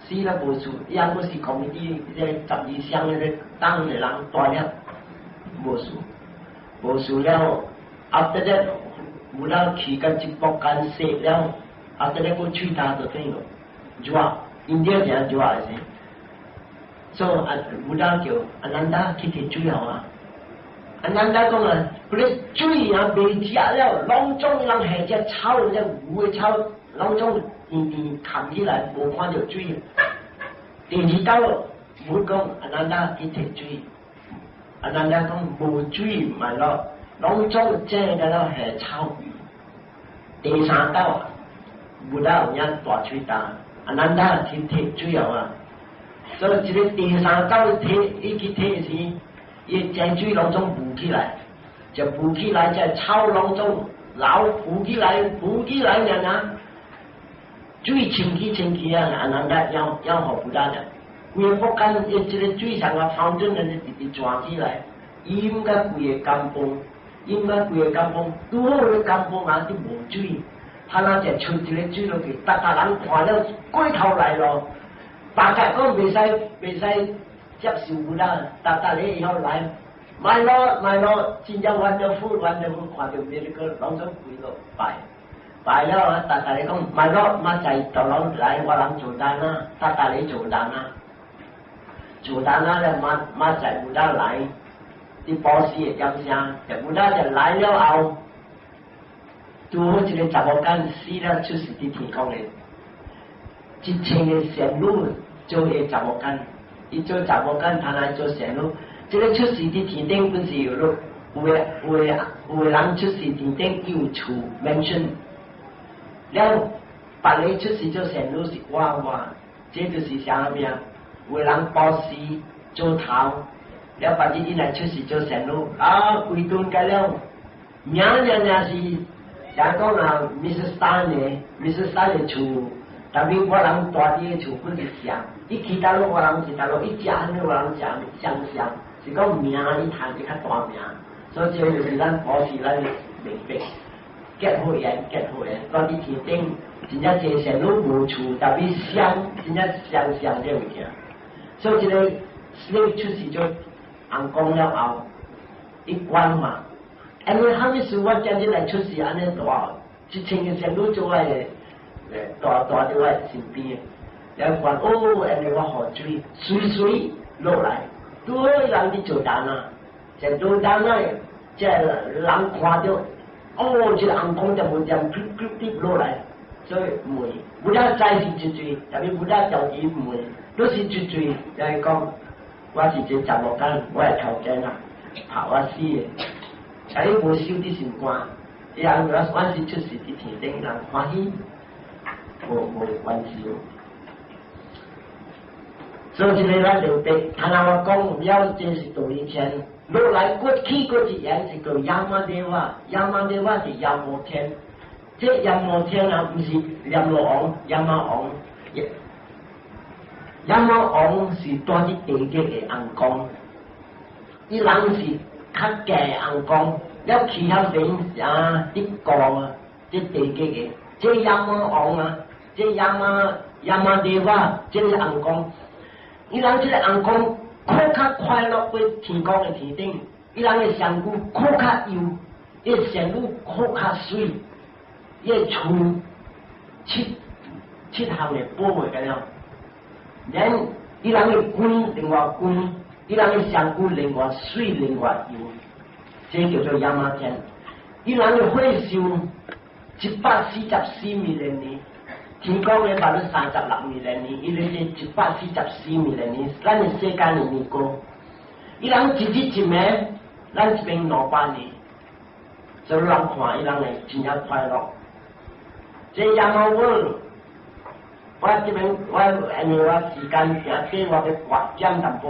死了無事，伊還閣是 committee 這個十二鄉那個黨的人大粒，無事，無事了。After that，有了去甲一木間洗了，after that 閣喙焦就轉咯，熱，因這爾熱的時，所以啊，有了叫阿難達去提水予我。阿難達講啊，彼个水啊袂食了，攏總人下隻草，隻牛的草，攏總甜甜含起來，無看著水。第二道，我講阿難達去提水，阿難達講無水嘛咯，攏總這個了下草。第三道，無得有影大喙焦，阿難達去提水啊。所以這個第三道提，伊去提時，伊井水攏總浮起來，就浮起來，這草攏總老浮起來，浮起來爾爾。水清氣清氣啊，阿難達養養予 Buddha 的，規个木間伊這個水上啊，fountain 安呢直直轉起來，淹甲規个甘榜，淹甲規个甘榜，拄好个甘榜啊，都無水，他那就出一個水落去，逐逐人看了過頭來咯，大家講袂使袂使接受 Buddha，逐逐個以後來，My Lord My Lord，真正 wonderful wonderful，看著 miracle，攏總跪落拜。拜了啊，逐逐個講，My Lord，明仔就攏來我人做 dana，逐逐個做 dana，做 dana 了，明明仔 Buddha 來，佇布施的點聲，就 Buddha 就來了後，拄好一個查某囝死了出世佇天宮的，一千個仙女做彼查某囝，伊做查某囝，他來做仙女，這個出世佇天頂本是有有的有的有的人出世天頂伊有厝 mansion。了，別個出世做仙女是我我，這就是啥物啊？有的人布施做頭，了別日伊來出世做仙女，啊，規頓個了，名爾爾是，像講啊，Mrs. Tan 的，Mrs. Tan 的厝，但是我人住佇个厝本是像，伊去佗落我人是佗落，伊食啥物我人食相像，是講名伊趁一較大名，所以這就是咱布施咱明白。結好緣，結好緣，住佇天頂，真正濟仙女無厝，但是相真正相像這物件。所以這個你出世做尪公了後，伊管嘛，因為啥物事我今日來出世按呢大，一千個仙女做我的，大大佇我的身邊，了管哦，因為我雨水隨隨落來，拄好人佇做 dana，就做 dana，這人看著。哦，這個尪公就無點滴滴滴落來，所以問，Buddha 知是一罪，但是 Buddha 就伊問，都是一罪，就是講我是一個查某囝，我的頭家啊，拍我死的，啊你無收佇心肝，伊人我我是出世佇天頂，人歡喜，無無關係。所以這個咱明白，頭先我講了，這是忉利天。落來閣起閣一言是叫 Yamadeva，Yamadeva 是閻魔天。這閻魔天啊，毋是閻羅王，閻魔王。閻魔王是住佇地獄的尪公，伊人是較低尪公，了去遐邊啊，佇高啊，佇地獄的。這閻魔王啊，這閻 Yamadeva，這個尪公，伊人這個尪公。較較快樂過天宮的天頂，伊人的身軀較較幼，伊的身軀較較媠，伊的厝七七項的寶的個了，連伊人的官另外官，伊人的身軀另外水，另外油，這叫做 Yama 天。伊人的歲壽144 million 年，天講的百分36 million 年，伊咧是144 million 年，咱的世間的年高。伊人一日一暝，咱這邊200年，所以人看伊人會真正快樂。這 Yama world，我這邊我因為我時間誠短，我欲割減淡薄。